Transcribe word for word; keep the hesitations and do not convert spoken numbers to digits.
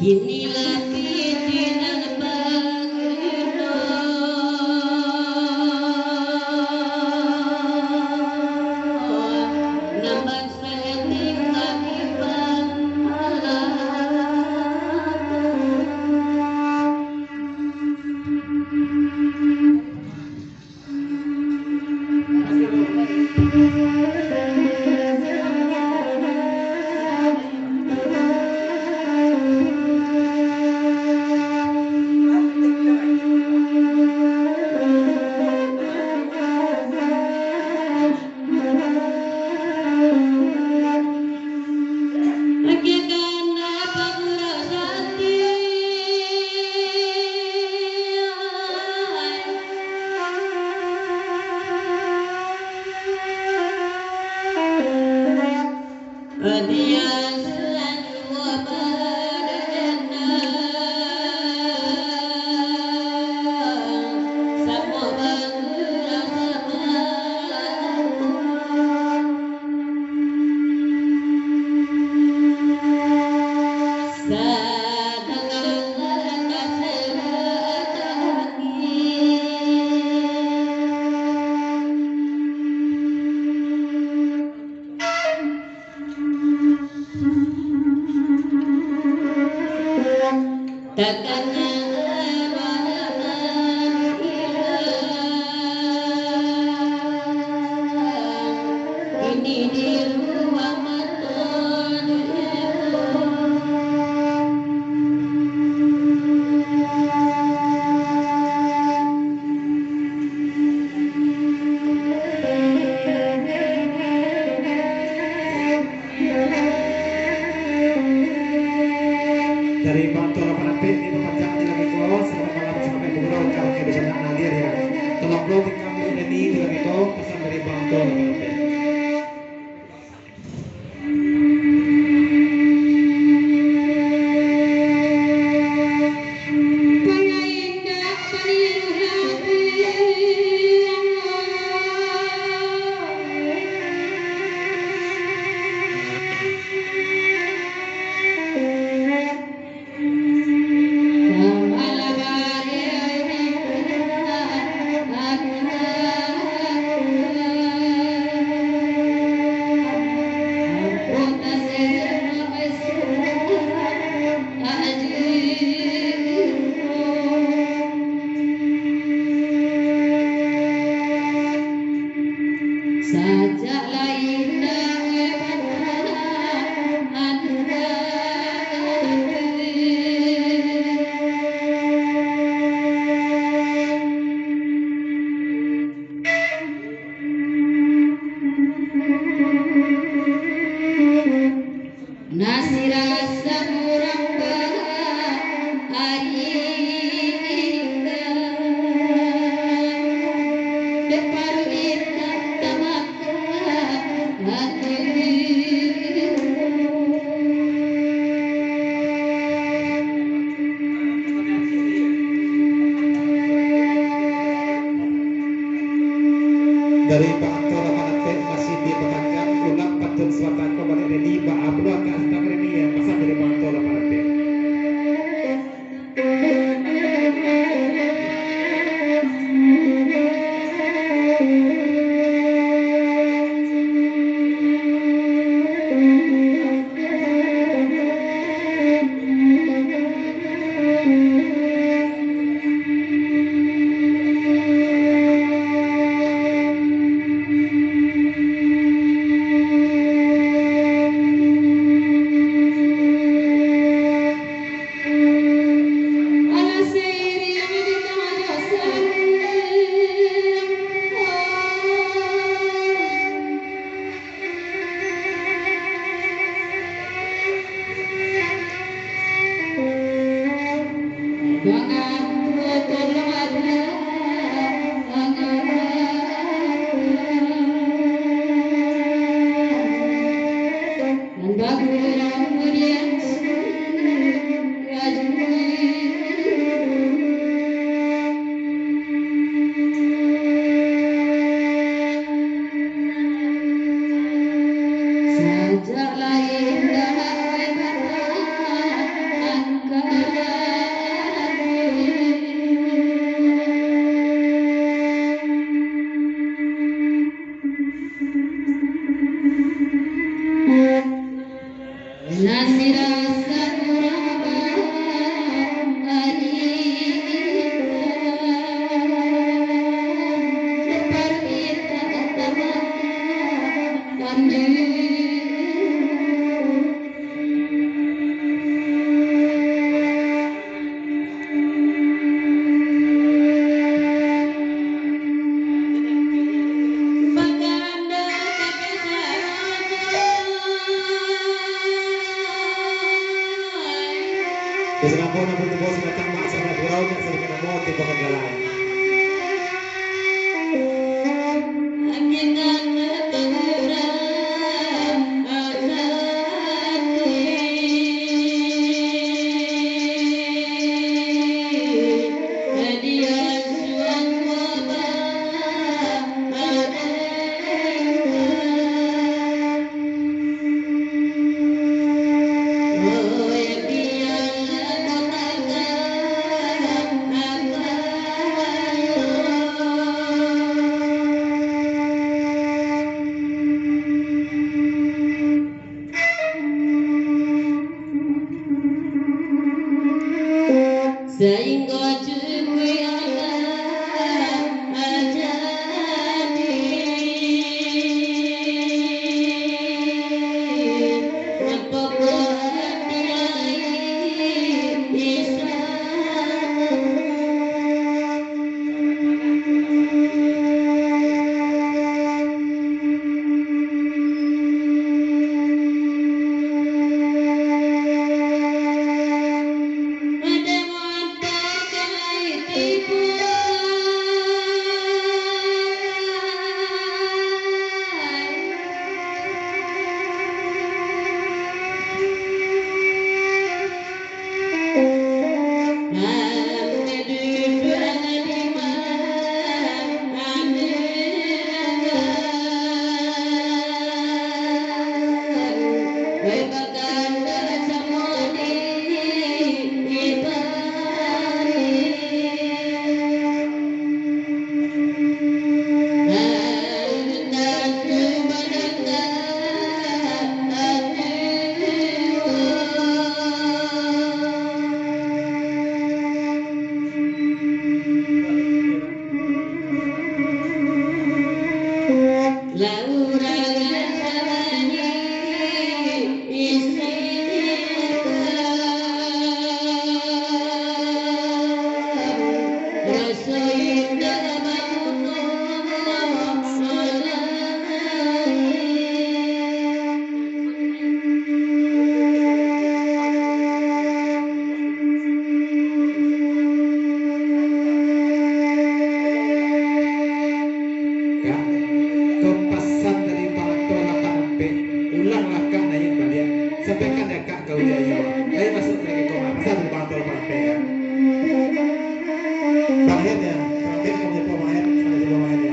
Inilah piti nan baguno, nan basah tingga di bawah. Dari Bang Tuan Lapan Ampek, ini bapanjang di lagi ko, selamat malam, sampai bergurau, kami bisa hadir ya. Tolong bro, tinggal di ini, di lagi ko, pesan dari Bang Tuan Lapan Ampek. Sajak lai indak lebat ati. Nasira samurang ba ari indak, dek paruik indak tamakan ati. Dari Pak Anto Lapan Ampek masih di Pekangan, ulang pantun Selatan ko baliak ready, ba a pulo angkek Selatan ready ya, pasan dari Pak Anto Lapan Ampek. Semacam mak sanak gurau, nak sanak namo, timbang galak. Sainggo cukuik alam ajadi, pokok hati lain Islam. Kak, ko pasan dari panganto lah ka nampek, ulang lah Kak naiak baliak. Sampaikan ya Kak ka uliak iyo. Ayo masuak ka kamar, pasan dari panganto lah ka nampek, Kak. Bang Hen ya, Bang Hen, kamu jago Bang Hen, kamu jago Bang Hen ya.